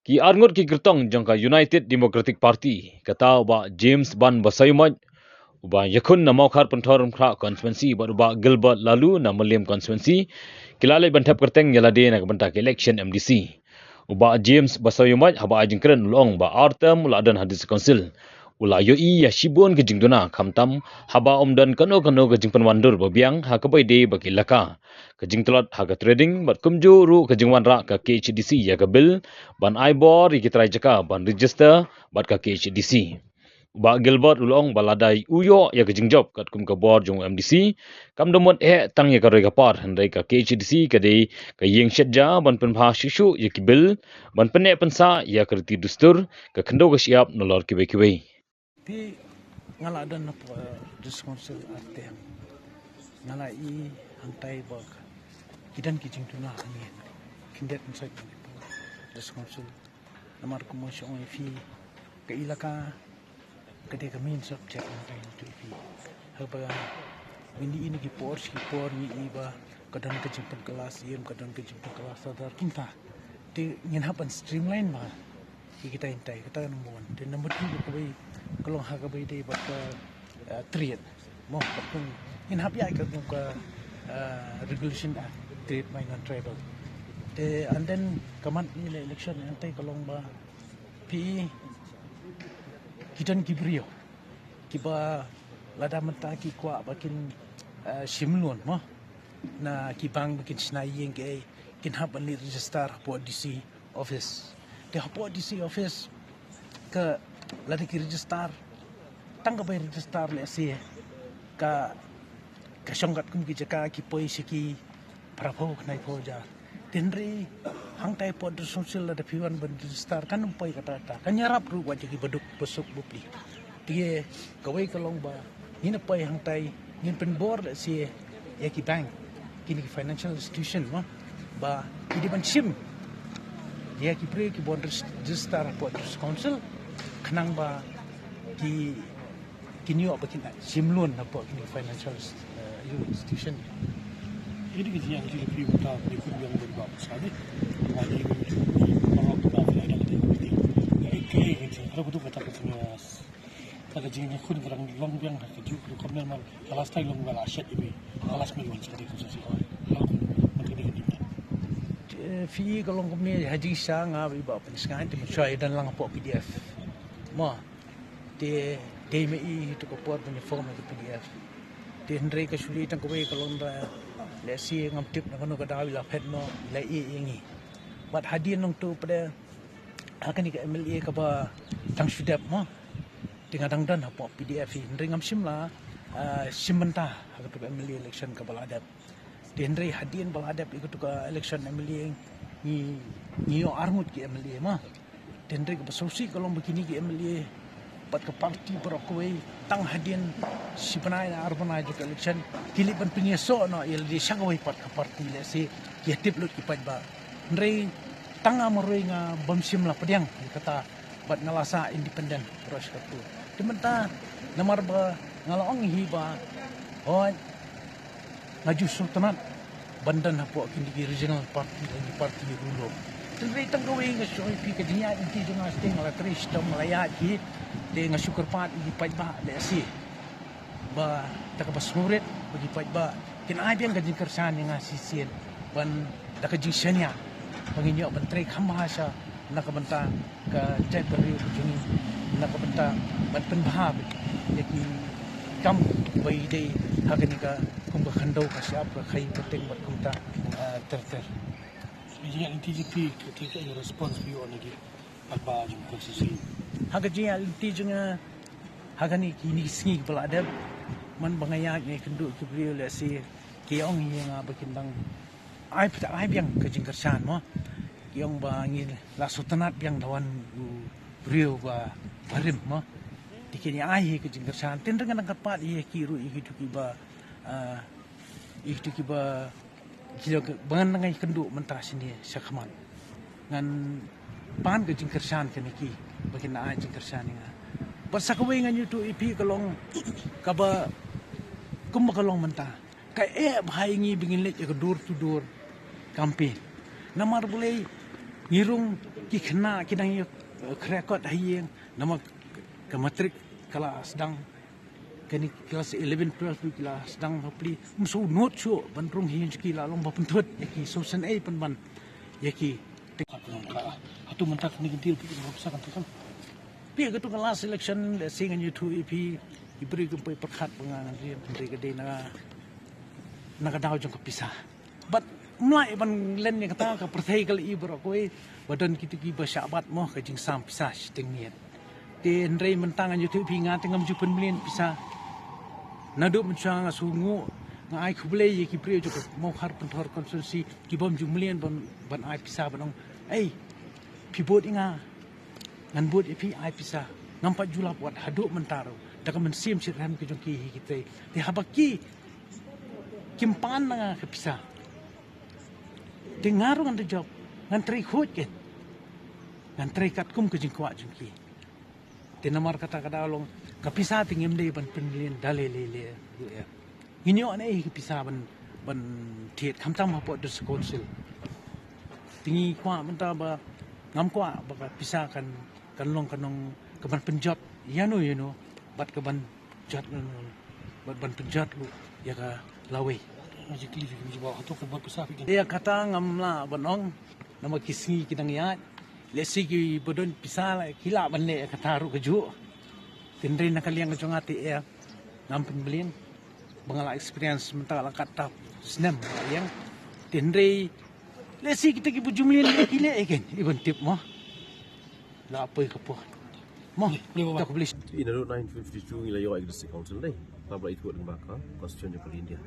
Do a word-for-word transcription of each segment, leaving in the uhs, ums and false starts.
Ki arngut ki kyrtong jong ka United Democratic Party, kata u Bah James Ban Basaiawmoit, u Bah Yakhun na Mawkhar Pynthorumkhrah Constituency bad u Bah Gilbert Laloo na Mylliem Constituency, ki la leit ban thep kyrteng ïa lade na ka bynta ka election M D C. U Bah James Basaiawmoit, haba ai jingkren, u la ong ba ar term u la don ha District Council, u la ïohi ïa shibun ki jingduna, khamtam haba ym don kano kano ka jingpynwandur ba biang ha kaba ïadei bad ki elaka, ka jingtlot ha ka trading bad kumjuh ruh ka jingwanrah ka K H A D C ïa ka bill ban ai bor ïa ki trai jaka ban register bad ka K H A D C. U Bah Gilbert u la ong ba lada u ïoh ïa ka jingjop katkum ka bor jong u M D C, kam da mut eh tang ïa ka roi ka par, hynrei ka K H A D C ka dei ka ïing shet ja ban pynbha shuh shuh ïa ki bill, ban pynneh pynsah ïa ka riti dustur, ka khyndew ka shyiap nalor kiwei kiwei. Te nga la don hapoh District Council ar term. Nga la ïohi hangtai ba ki don ki jingduna hangne, khyndiat pynshoi District Council. Namar kumba nga ong ïa phi, ka elaka ka dei ka main subject na ka ïing tu ïa phi. Haba ngi ïohi na ki por shi por ngi ïohi ba ka don ka jingpynkylla siem, ka don ka jingpynkylla sadar, kumta. Te ngin hap ban streamline ba ïa kita hangtai, kata ka number one. Te number two, kawei ka long ha kaba ïadei bad ka, eh, trade. Mo, ka kum ngin hap ïa ka kum ka, eh, regulation, ah, trade ma non-tribal. Te and then ka mat ïa la election hangtai ka long ba phi, ki don ki briew kiba lada mynta ki kwah ba kin, eh, shim loan mo na ki bank ba kin shna ïing, ki, kin hap ban leit register hapoh D C office. Te hapoh D C office ka, lada ki register, tang ka bai register lehse ka, ka shong katkum ki jaka ki poi sha ki phra phew, khyndai phew hajar. Te hynrei hangtai hapoh District Council lada phi wan ban register kan ym poi katta katta, kan ïarap ruh wat ïa ki baduk basuk bapli. Te kawei ka long ba ngin ïa poi hangtai, ngin pynbor lehse ïa ki bank, kine ki financial institution mo, ba ki dei ban shim ïa ki briew kiba wan register hapoh District Council, khnang ba ki, kin ïoh ba kin shim loan hapoh kine ki financial, eh, institution. Ïa kine ki jingïaid lynti jong phi mynta, phi khun biang bad ba pisa dei. Ba dei ba paralok ba phi la dang dei. Ïa kine ki jingïaid lynti, ka dei ka jingïaid lynti ka dang long biang ha kajuh ka dei ka mel mar ka last time long ba la shet ïa phi. Ka last mel wan shet ïa phi. Long kumne mynta ka dei ka dei. Eh, phi ka long kumne ha jingshisha nga ba i Bah Pynshngaiñ te mynshuwa i don lang hapoh P D F. Mo. Te dei ma i ha tu ka por ban ïa form ïa ka P D F. Te hynrei ka shu dei tang kawei ka long ba lehse ngam tip na kano ka daw i la phet noh, i la ïeh ïa ngi. Bad hadien nangtu pat ha kane ka M L A kaba dang shu dep mo, te nga dang don hapoh P D F hi, hynrei ngam shym la, ah, shim bynta ha katu ka M L A election kaba la dep. Te hynrei hadien ba la dep ïa katu ka election M L A, ngi, ngi ïoh arngut ki M L A mo. Te hynrei kaba sngewsih ka long ba kine ki M L A bad ka party baroh kawei, tang hadien shi bnai ne ar bnai jong ka election ki leit ban pynïasoh noh ïa lade sha kawei pat ka party, lehse ki ïatip lut ki paidbah. Hynrei tang nga marwei nga bym shym la pdiang ïa kata, bad nga la sah independent baroh shi katta. Te mynta namar ba nga la ong hi ba, hooid, nga ju sngewtynnat ban don hapoh kine ki regional party lane party ruh. Te hynrei tang kawei nga shu ong ïa phi, ka jingïaid lynti jong nga shisha nga la trei shitom, nga la ïaid hi. Te nga shu kyrpad ïa ki paidbah lehse ba da kaba sngewrit ba ki paidbah kin ai biang ka jingkyrshan ïa nga shisien, ban da ka jingshaniah ba ngin ïoh ban trei kham bha sha na ka bynta ka jaitbynriew ka jong ngi, na ka bynta ban pynbha ïa ki kam ba i dei ha kane ka kum ka khyndew ka shyiap, ka khaïi ka teng bad kumta, ah, ter ter. Ïa, ïa, T G P, ka, ka, ka response view on lagi. Bad ba jong ka shisha. Ha ka jingïaid lynti jong nga ha kane kine ki sngi ba la dep, man ba nga ïaid nga ïakynduh ki briew lehse ki ong ïa nga ba kin dang ai, ai biang ka jingkyrshan mo. Ki ong ba ngi la sngewtynnat biang da wan u briew ba, ba rim mo. Te kin ïa ai hi ka jingkyrshan. Te hynrei nga dang kyrpad ïa ki ruh, ïa kito kiba, ah, ïa kito kiba ki jong ba ngan nang ïakynduh mynta shane shakhmat. Ngan pan ka jingkyrshan kane ki ba kin ai jingkyrshan ïa nga. Bad sa kawei ngan ïathuh ïa phi ka long kaba kumba ka long mynta, ka eh bha ïa ngi ba ngin leit ïa ka door to door campaign. Namar balei? Ngi rung Ki khynnah ki dang ïa, eh, khreh kot ha ïing, namar ka matric ka la sdang, kane ki klas eleven, twelve ki la sdang ha pli. Ym shu nud shuh ban rung hi, ki la long ba pynthut ïa ki, shu sngewsih pynban ïa ki. Hato mynta kane ka deal phi ka sa kan. Phi ka tu ka last election, lehse ngan ïathuh ïa phi, i briew kim poi pyrkhat ba nga ngan ri, hynrei ka dei na, na ka daw jong ka pisa. Bad ym lah ban len ïa kata, ka pyrthei ka la i baroh kawei, ba don kito kiba shah bat mo ka jingsam pisa shiteng miet. Te hynrei mynta ngan ïathuh ïa phi, nga te ngam ju pynmlien pisa. Naduh mynshuwa nga sngewnguh, nga ai khublei ïa ki briew jong ka Mawkhar Pynthor constituency kibym ju mlien ban, ban ai pisa ban ong, "Ei, phi vote ïa nga, ngan vote ïa phi, ai pisa." Ngam pat ju lap wat haduh mynta ruh. Da ka mynsiem shitrhem ka jong ki hi kitei. Te haba ki kim pan na nga ka pisa, te nga ruh ngan da jop, ngan trei khuid kein, ngan trei katkum ka jingkwah jong ki. Te namar kata ka daw long, ka pisa te ngim dei ban pynmlien da lei lei lei ruh ïa. Ngin ïoh ne ka pisa ban, ban thied khamtam hapoh District Council. Te ngi kwah mynta ba, ngam kwah ba ka pisa kan, kan long ka nong kaban pynjot ïano ïano, bad kaban jot, bad ban pynjot ruh ïa ka lawei. Ïa kata ngam lah ban ong, namar ki sngi ki dang ïaid. Lehse kiba don pisa la ki lah ban leh ïa kata ruh kajuh. Te hynrei na ka liang ka jong nga te, eh, ngam pynmlien. Ba nga la experience mynta la katto snem la ïeng. Te hynrei lehse kita kiba ju mlien leh ki leh ïa kein, i ban tip mo. La poi ka por. Mo, ta ka blis. Ïa naduh nineteen fifty-two ngi la ïoh ïa ka District Council dei. Tang ba ithuh lyngba ka Constitution jong ka India.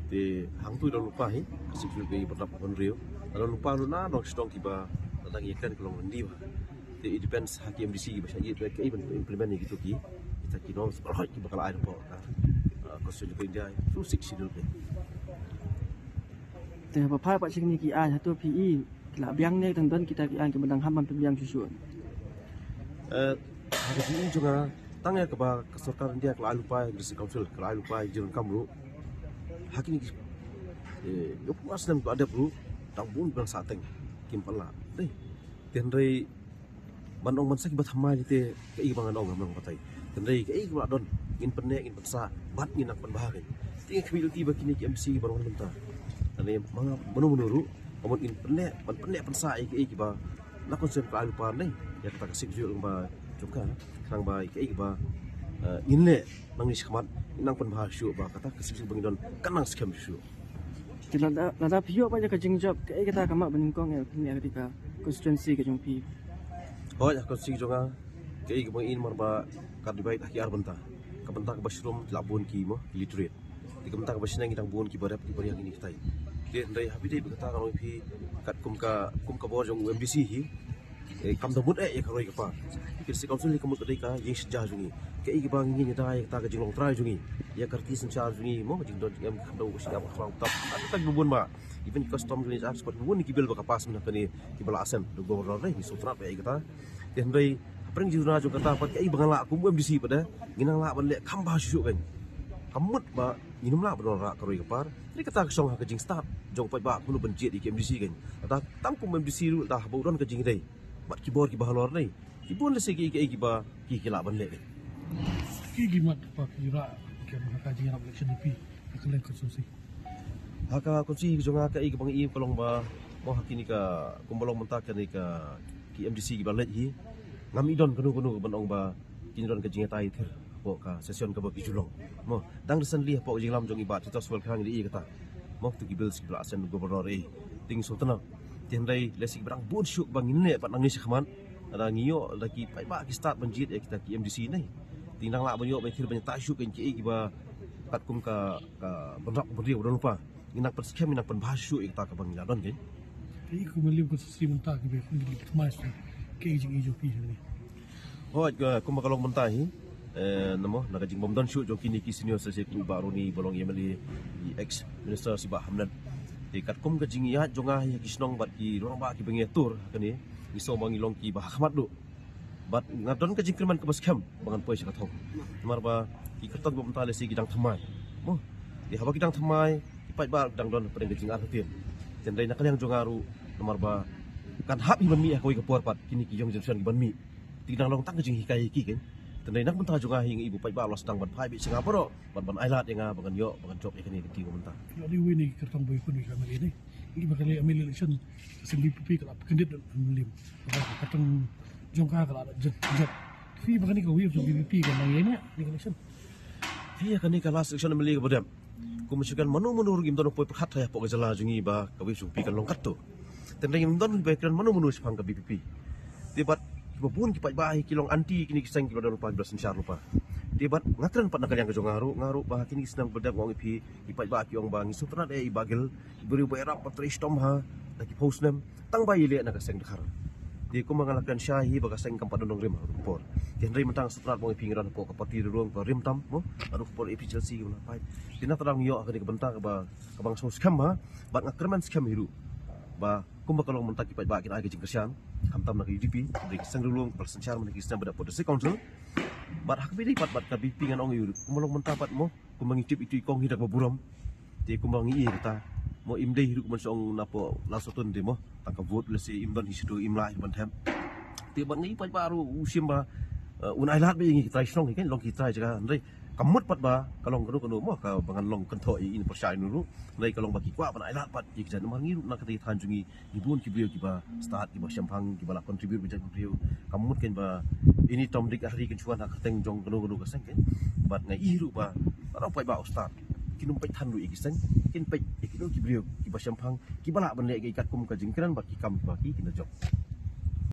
Te hangtu i don lypa hi, ka Sixth Schedule ka i ba dap hynriew. I don lypa ruh na nong shnong kiba la dang ïa kren ka long ryndiew ha. Te it depends ha ki M D C kiba shah ïeit ba kaei ban implement ïa kito ki, kita ki norms baroh kiba ka la ai lypa ka, ah, Constitution jong ka India, through Sixth Schedule ka. Te haba phai pat sha kine ki aiñ, hato phi i ki la biang ne tang don kita ki aiñ kiba dang ham ban pynbiang shuh shuh? Eh, ha ka jingim jong nga, tang ïa kaba ka sorkar India ka la ai lypa ïa ka District Council, ka la ai lypa ïa ka jingdonkam ruh. Ha kine ki, eh, ïa pura snem ba dep ruh, dang bun ban sah teng, kim pat lah. Dei. Te hynrei ban ong ban sa kiba thymmai te kaei ba ngan ong, ngam ong batai. Te hynrei kaei kaba la don, ngin pynneh, ngin pynsah, bad ngin nang pynbha kein. Te nga khmih lynti ba kine ki M D C kiba wan mynta, lane mano mano ruh, ka mut ngin pynneh, ban pynneh pynsah ïa kaei kiba na Constitution ka la ai lypa ne ïa kata ka Sixth Schedule ba jong ka, khnang ba ïa kaei kiba, eh, ngin leh nangne shakhmat, ngin nang pynbha shuh ba kata ka Sixth Schedule ba ngi don kan nang skhem shuh. Te lada, lada phi ïoh pat ïa ka jingjop, kaei kata ka map ba nyngkong ïa phi ïa ka constituency ka jong phi? Hooid, ha constituency jong nga, kaei kaba ngi i namar ba ka divide ha ki ar bynta. Ka bynta kaba shrum ki la bun ki mo, ki literate. Te ka bynta kaba shneng ki dang bun kiba rep kiba riang kine kitai. Te hynrei haba ïadei bad kata ka long ïa phi katkum ka, kum ka bor jong u M D C hi. Eh, kam da mut eh ïa ka roi ka par. Ki District Council hi ka mut ka dei ka ïing sha jong ngi. Kaei kaba ngi ngin ïada ïa kata ka jinglong trai jong ngi, ïa ka riti synshar jong ngi mo, ka jingdon jingem, ka khyndew, ka shyiap, ka khraw, ka btap, ka btap kiba bun ba. Even ki custom jong ngi, ka sport, bun kiba la ka pass mynta kane kiba la ascend da u Governor ne, ngi sngewtynnat ba ïa kata. Te hynrei hapdeng jingduna jong kata pat, kaei ba nga lah kum u M D C pat de, ngi nang lah ban leh kham bha shuh shuh kein. Kam mut ba ngin ym lah ban wanrah ka roi ka par. Te kata ka shong ha ka jingstad jong u paidbah kumno ban jied ïa ki M D C kein. Kata tang kum u M D C ruh, lada haba u don ka jingïadei bad ki bor kiba halor ne, ki bun lehse ki, ki, kiba ki, ki lah ban leh. Ki, ki mat ba ki rah, ki, ha ka jingïarap election ïa phi ha ka liang constituency? Ha ka constituency jong nga, kaei kaba ngi i ka long ba, mo, ha kine ka, kumba long mynta kane ka, ki M D C kiba leit hi, ngam i don kano kano ban ong ba kin don ka jingïatai thir hapoh ka session kaba ki ju long. Mo, dang recently hapoh ka jingïalam jong i Bah Titos Walkhrang ngi la i kata, mo, tu ki bills kiba la ascend u Governor, eh, te ngi sngewtynnat. Te hynrei lehse kiba dang bun shuh ba ngin leh pat nangne shakhmat, lada ngi ïoh, lada ki paidbah ki stad ban jied ïa kita ki M D C ne, te ngi nang lah ban ïoh ban thir ban ïatai shuh kein kiei kiba katkum ka, ka bynrap bynriew ba don lypa. Ngi nang pynskhem, ngi nang pynbha shuh ïa kata kaba ngi la don kein. Te i kum u M L A ka constituency mynta kiba ki, ki thymmai shuh, kaei ka jingïohi jong phi hangne? Hooid, ka, kumba ka long mynta hi, eh, namo, na ka jingbym don shuh jong kine ki senior citizen kum i Bah Ronnie ba long M L A, i ex minister si Bah Hamlet. Te katkum ka jingïaid jong nga ha ki shnong bad ki rangbah kiba ngi ïatur ha kane, ngi sngew ba ngi long kiba ha khmat duh. Bad nga don ka jingkyrmen kaba skhem ba ngan poi sha ka thong. Namar ba ki kyrtong ba mynta lehse ki dang thymmai. Mo. Te haba ki dang thymmai, ki paidbah ki dang don hapdeng ka jingartatien. Te hynrei na ka liang jong nga ruh, namar ba Kan hap hi ban mih ha kawei ka por pat kine ki young generation ki ban mih. Te nang long tang ka jinghikai ïa ki kein. Te na bynta jong nga hi nga i ba paidbah la sdang ban phai beit sha nga baroh bad ban ailad ïa nga ba ngan ïoh ba ngan jop ïa kane ka kti ka bynta. Ïa di wi ni kyrtong boi kun wi ka mali ni. Ïa ba kane amil election ka seng VPP ka la pyndit don amlim. Ka kyrtong jong ka ka la jop jop. Phi ba kane ka wi jong VPP ka nang ïa ni election. Ïa kane ka last election amil ka ba dep. Kum shu kan mano mano ruh im don poi pyrkhat ha ïa pok ka jylla jong ngi ba ka VPP kan long katto. Tendang im don ba kren mano mano shaphang ka VPP. Te bad kiba bun ki paidbah hi ki long anti kine ki seng kiba don lypa kiba synshar lypa. Te bad nga kren pat na ka liang ka jong nga ruh nga ruh ba kine ki seng ba dep nga ong ïa phi ki paidbah ki ong ba ngi sngewtynnat ïa i Bah Gill, i briew ba ïarap ba trei shitom ha da ki phew snem. Tang ba i leh na ka seng dkhar. Te kumba nga la kren shai hi ba ka seng kam pat don nongrim ha ka por. Te hynrei mynta nga sngewtynnat ba ong ïa phi ngi don hapoh ka party ruh ka rim tam mo. Ka ruh ka por APHLC ka la paid. Te na tang ïoh ha kane ka bynta kaba kaba nga sngewskhem ha bad nga kyrmen skhem hi ruh. Ba kumba ka long mynta ki paidbah kin ai ka jingkyrshan. Khamtam na ka UDP, da ki seng ruh ka la synshar mynta ki seng ba da hapoh District Council. Bad ha kaba ïadei pat bad ka VPP ngan ong ïa u ruh kumba long mynta pat mo. Kumba ngi tip itu i kong hi da kaba burom. Te kumba ngi ïa kata mo im dei hi ruh kumba shu ong na pdeng la sotun te mo. Tang ka vote lehse im don hi shuh im lah hi ban them. Te bad ngi pat ba ruh u shim ba un ailad ba ïa ngi ki trai shnong hi kan long ki trai jaka hynrei ka mut pat ba ka long kano kano mo ka ba ngan long kynthoh ïa i pyrshah ïa u ruh. Hynrei ka long ba ki kwah ban ailad pat ïa ki jait namar ngi ruh na kata ka thaiñ jong ngi. Ngi bun ki briew kiba stad kiba shemphang kiba la contribute ba jait briew. Ka mut kan ba ini tom dik ahri kan shuwa na kyrteng jong kano kano ka seng kan. Bad nga i ruh ba ba paidbah u stad. Kin ym peit than ruh ïa ki seng kin peit ïa kino ki briew kiba shemphang kiba lah ban leh ïa ki katkum ka jingkren bad ki kam kiba ki kin da jop.